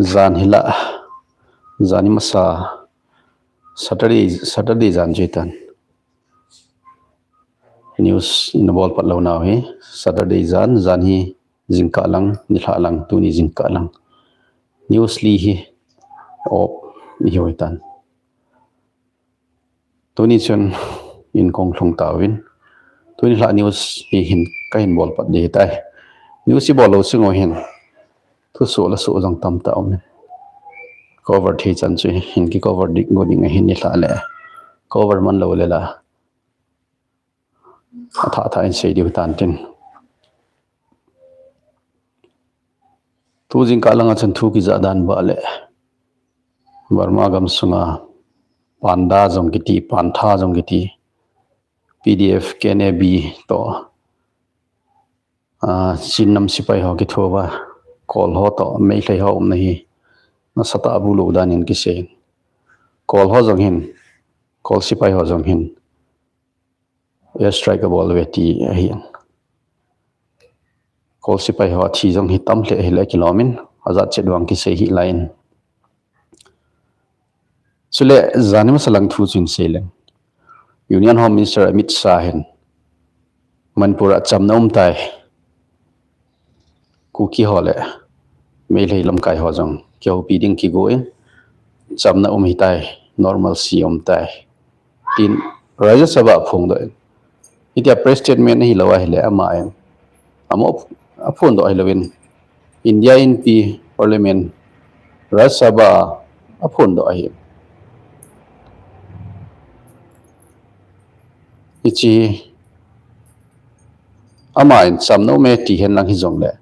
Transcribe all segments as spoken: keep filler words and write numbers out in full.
Jan hi la, jan hi masa Saturday, Saturday jan chu hitan. News ina bol pat lou nau hi Saturday jan, jan hi jingkah lang, nilhah lang, tuni jingkah lang. News li hi op ihiu hitan. Tuni chun in kong lhung tauvin. Tuni lha news hi hin kahin bol pat ding hitai. News ibol lou sung u hin thusoh le soh jong tamtah um in. Cover thei chan chu hin ki cover ding go ding ahin, nilhah le cover man lou le la athah thah in sei diu hitan tin. Tu jingkah langa chun thu kijah dan bah le Burma gam sunga Panda jong kiti, Pantha jong kiti, P D F, K N A B toh, ah, Chin nam sepai ho kitho uva, Kol ho toh Meitei ho umna hi nasatah a bu lou dan in kisei. Kol ho jong hin, Kol sepai ho jong hin air strike abol uve ti ahin. Kol sepai ho athi jong hi tam lheh hile kilom in, ajat chet vang kisei hih lai in. Chule jan hi masa lang thu chu hin sei leng. Union Home Minister Amit Shah hin Manipur a chamna um tai, Kuki ho le Meitei lamkai ho jong kihoupi ding kigo in, chamna um hitai, normalcy um tai, tin Rajya Sabha a phongdoh in. Hitia press statement ahilou ahile ama in, ama aphondoh ahilouvin, India Inpi Parliament, Rajya Sabha a aphondoh ahi. Hiche ama in chamna um e ti hen lang hijongle,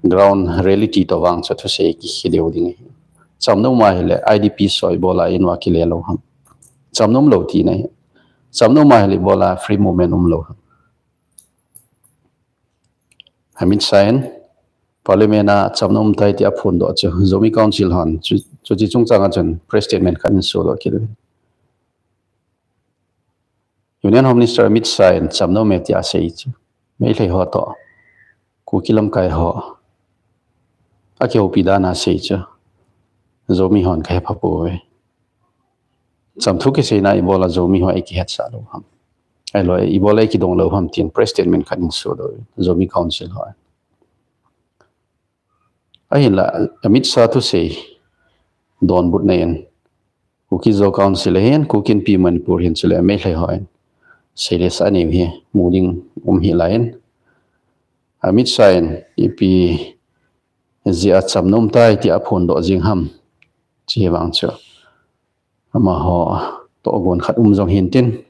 ground reality toh vang chu thusei kikhel deu ding ahi. Chamna um ahile I D P soi bola in uva kile lou ham? Chamna um lou tina ahi. Chamna um ahile bola free movement um lou ham? Amit Shah in Parliament a chamna um tai ti aphondoh chu Zomi Council hon chu, chuche chungchang a chun press statement khat in sodoh kit uvin. Union Home Minister Amit Shah in chamna um e ti asei chu Meitei ho toh Kuki lamkai ho akihoupi dan asei chu Zomi hon kahepha pouve. Chamthu kiseina ibola Zomi ho eikihetsah lou ham, ahilou ibola eikidong lou ham tin press statement khat in sodoh Zomi Council ho. Ahinla Amit Shah thusei donbutna in Kuki Zo Council ahin, Kuki Inpi Manipur hin chule Meitei ho in seilesa aneiu hi mu ding um hih lai in, Amit Shah in ipi jeh a chamna um tai ti aphondoh jing ham, hiche vang chu amaho tohgon khat um jong hintin,